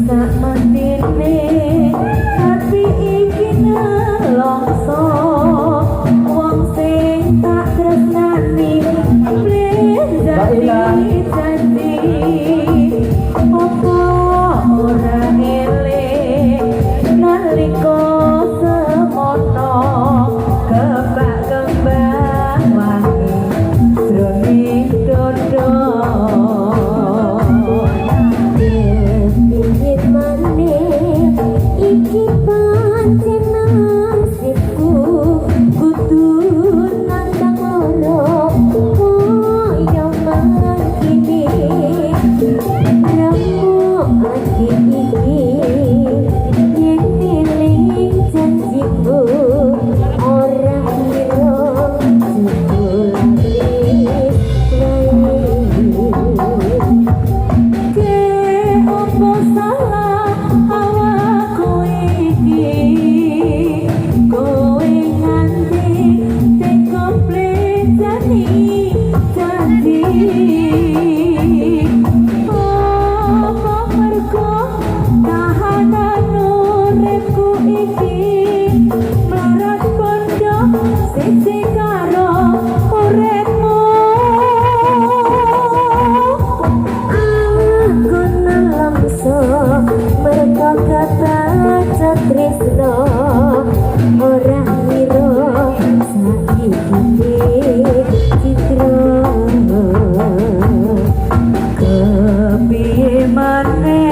Sak mestine ati iki nelongso, wong sing tak tresnani Mbak Ina. Janji opo ora eling nalika semono kebak kembang wangi jroning dodo. Kepiye maneh, iki pancen nasibku, kudu nandang loro kaya mangkene. Remuk ati iki yen eling janjimu, ora ngira jebul wis lali. Ke opo salah awakku iki, kowe nganti teko plecani janji? Opo mergo kahanan uripku iki mlarat bondo siji karo uripmu? Aku nelongso mergo kebacut tresno, ora ngira saiki citra. Kepiye maneh.